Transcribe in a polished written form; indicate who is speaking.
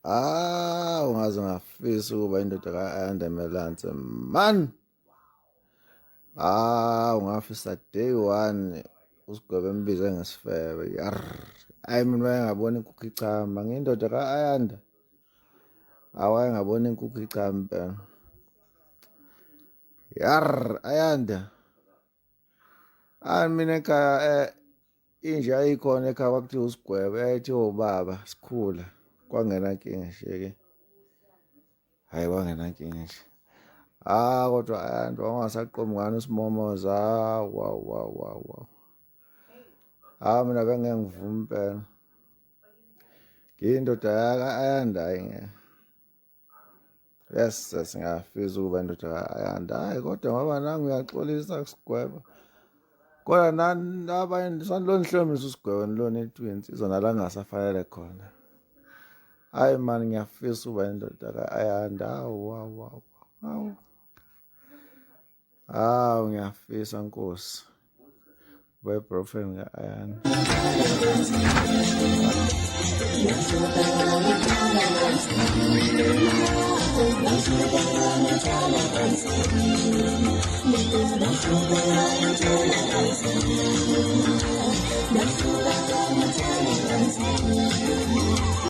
Speaker 1: Ah, ungaze ngafisa ukuba indoda ka-Ayanda Melanse man. Ah, ungafisa day one usigwebe embize ngesifebe. Yar. Ayi mina wayengabona inkukhu ichama ngiyindoda ka-Ayanda. Awayengabona inkukhu ichama impela. Yar, Ayanda. Hayi mina ekhaya inja ayikhona ekhaya kwakuthiwa usigwebe yayithiwa ubaba sikhula kwangena nkinga nje ke. Hayi kwangena nkinga nje. Ah kodwa Ayanda wangasaqomi ngani usimomoza wow wow wow wow. Ah mina bengeke ngivume impela. Ngiyindoda yaka Ayanda hayi ngeke. Yes, singafisa ukuba indoda ka-Ayanda. Hayi kodwa ngoba nangu uyaxolisa kusigwebo. Kodwa nani abanye sanilonihlomisa usigwebo nilona itwins izona la ngasafanele khona. Hayi man ngiyafisa ukuba indoda ka-Ayanda. Hawu hawu hawu. Hawu. Hawu ngiyafisa Nkosi. We boyfriend ka-Ayanda.